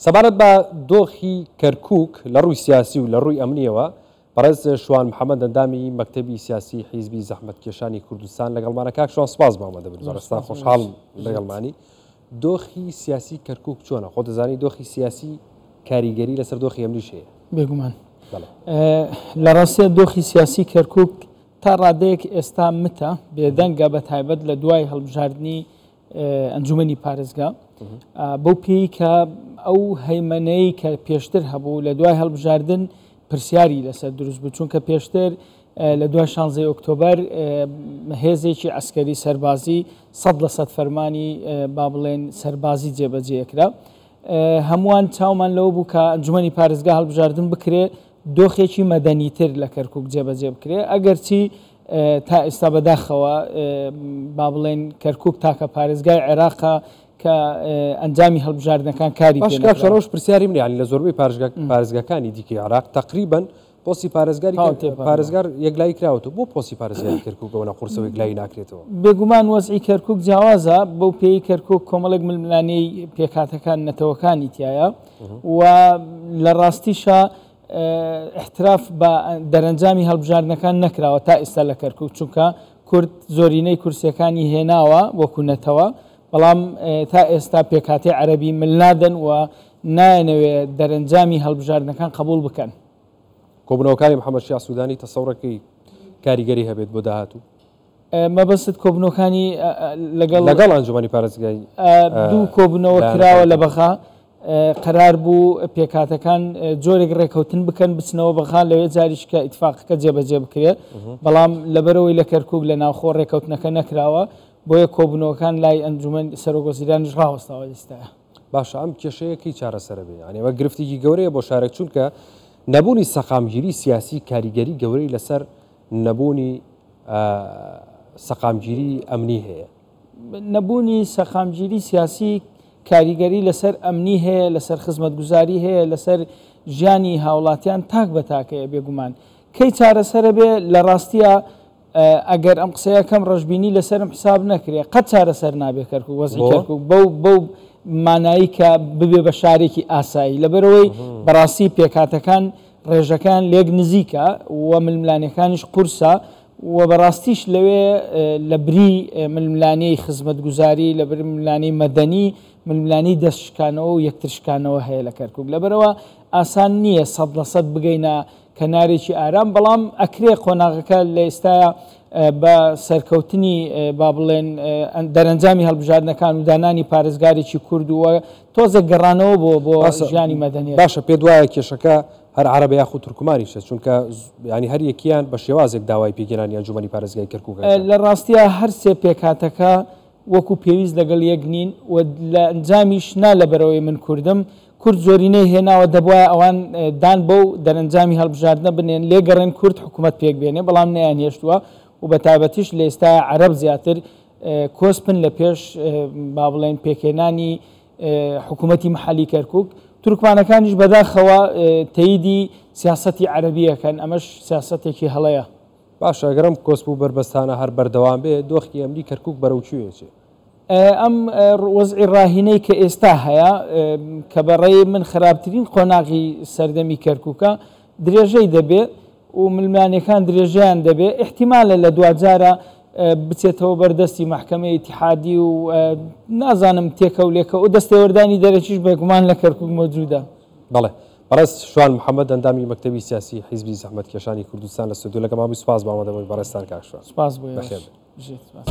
سەبارەت بە دۆخی کەرکوک لە ڕووی سیاسی و لە ڕووی ئەمنیەوە، بەڕێز شوان محەمەد ئەندامی مەکتەبی سیاسی حیزبی زەحمەتکێشانی کوردستان لەگەڵمانە. کاک شوان سپاس بۆ ئامادەبوونت، بەڕێزتان خۆشحاڵم لەگەڵمانی. دۆخی سیاسی کەرکوک چۆنە؟ خۆ دەزانی دۆخی سیاسی کاریگەری لەسەر دۆخی ئەمنیش هەیە. بێگومان لە ڕاستیە دۆخی سیاسی کەرکوک تا ڕادەیەک ئێستا متە، بێدەنگە، بە تایبەت لە دوای هەڵبژاردنی ئەنجومەنی پارێزگا، بەو پێی کە ئەو هەیمەنەی کە پێشتر هەبوو لە دوای هەڵبژاردن پرسیاری لەسەر دروست بوو، چونکە پێشتر لە دوای 16 ئۆکتۆبەر هێزێکی عسکەری سەربازی 100% فەرمانی با بڵێن سەربازی جێبەجێکرا. هەمووان چاومان لەوە بوو کە ئەنجومەنی پارێزگا هەڵبژاردن بکرێ، دۆخێکی مەدەنیتر لە کەرکک جێبەجێ بکرێ. ئەگەرچی تا ئێستا بەداخەوە با بڵێن کەرکک تاکە پارێزگای عێراقە کە ئەنجامی هەڵبژاردنەکان کاری باش کاک شەڕۆش پرسیاری من یانی لە زۆربەی پارێزگاکانی دیکەی عێراق تقریبا پۆستی پارێزگاری پارێزگار یەکلایی کراوەتەوە، بۆ پۆستی پارێزگاری کەرکک ئەوە قورسەوە یەکلایی ناکرێتەوە؟ بێگومان وەزعی کەرکک جیاوازە، بەو پێی کەرکک کۆمەڵێک ململانێی پێکهاتەکان نەتەوەکانی تایە و لە ڕاستیشا احتراف بە دەرەنجامی هەڵبژاردنەکان نەکراوە تا ئێستا لە کەرکک، چونکە کورد زۆرینەی کورسیەکانی هێناوە وەکو نەتەوە، بەڵام تا ئێستا پێکهاتەی عەرەبی مل نادەن و نایەنەوێ دەرەنجامی هەڵبژاردنەکان قبول بکەن. کۆبوونەوەکانی محەممەد شیاع سوودانی تەسەورەکەی کاریگەری هەبێت بۆ داهاتوو؟ مەبەست کۆبوونەوەکانی لەگەڵ لەگەڵ ئەنجومەنی پارێزگای دوو کۆبوونەوە کراوە لە بەغا، قەرار بوو پێکهاتەکان جۆرێک ڕێکەوتن بکەن بچنەوە بەغا، لەوێ جاریش کە ئیتفاقەکە جێبەجێ بکرێت، بەڵام لەبەرەوەی لە کەرکک لە ناوخۆ ڕێکەوتنەکە نەکراوە، بۆیە کۆبوونەوەکان لای ئەنجومەن سەرۆک وەزیرانیش ڕاوەستاوە ئێستاە. باشە ئەم کێشەیە کەی چارەسەرە بێ؟ یعنی ئەمە گرفتێکی گەورەیە بۆ شارێک، چونکە نەبوونی سەقامگیری سیاسی کاریگەری گەورەی لەسەر نەبوونی سەقامگیری ئەمنی هەیە. نەبوونی سەقامگیری سیاسی کاریگەری لەسەر ئەمنی هەیە، لەسەر خزمەتگوزاری هەیە، لەسەر ژیانی هاوڵاتیان تاک بە تاکەیە. بێگومان کەی چارەسەرە بێ؟ لە ڕاستیە ئەگەر ئەم قسەیە کەم ڕەشبینی لەسەرم حساب نەکرێ، قەت چارەسەر نابێ کەرکک، وەزعی کەرکک بەو بەو مانایی کە ببێ بە شارێکی ئاسایی، لەبەرەوەی بەڕاستی پێکهاتەکان ڕێژەکان لێک نزیکە و ململانێکانیش قورسە و بەڕاستیش لەوێ لە بری ململانێی خزمەتگوزاری، لە بری ململانێی مەدەنی، ململانێی دەست شکانەوە و یەکتر شکانەوە هەیە لە کەرکک. لەبەرەوە ئاسان نییە 100% بگەینە کەنارێکی ئارام، بەڵام ئەکرێ قۆناغەکە لە ئێستایا بە سەرکەوتنی با بڵێن دەرەنجامی هەڵبژاردنەکان و دانانی پارێزگارێکی کورد و تۆزێک گەڕانەوە بۆ بۆ ژیانی مەدەنی. باشە پێت وایە کێشەکە هەر عەرەبە یاخود تورکمانیشە؟ چونکە ینی هەر یەکیان بە شێوازێک داوای پێکهێنانی ئەنجومەنی پارێزگای کەرکوک ئەکەن. لە ڕاستیا هەر سێ پێکهاتەکە وەکو پێویست لەگەڵ یەک نین و لە ئەنجامیش نا لەبەرئەوەی من کوردم، کورد زۆرینەی هێناوە دەبوایە ئەوان دان بەو دەرەنجامی هەڵبژاردنە بنێن، لێگەڕێن کورد حکومەت پێک بێنێ، بەڵام نەیانهێشتووە و بە تایبەتیش لە ئێستا عەرەب زیاتر کۆسپن لە پێش با بڵێن پێکهێنانی حکوومەتی محەلی کەرکک. تورکمانەکانیش بەداخەوە تەیدی سیاسەتی عەرەبیەکەن، ئەمەش سیاسەتێکی هەڵەیە. باشە ئەگەر ئەم کۆسپ و بەربەستانە هەر بەردەوام بێ دۆخی ئەمنی کەرکوک بەرەو کوێ ئەچێ؟ ئەم وەزعی ڕاهینەی کە ئێستا هەیە کە بە ڕێی من خراپترین قۆناغی سەردەمی کەرکوکە درێژەی دەبێ و ململانێکان درێژەیان دەبێ، ئیحتیمالە لە دواجارە بچێتەوە بەردەستی مەحکەمەی ئیتیحادی و نازانم تێکە و لێکە و دەستێوەردانی دەرەکیش بێگومان لە کەرکوک مەوجودە. بەڵێ بەڕێز شوان محەممەد ئەندامی مەکتەبی سیاسی حیزبی زەحمەتکێشانی کوردستان لە ستۆدیۆ لەگەڵمان بووی، سوپاس بۆ ئامادەبوونی بەڕێزتان کاک شوان. سوپاس بۆ ئێوەش. بەخێر بێن. بژیت. سوپاس.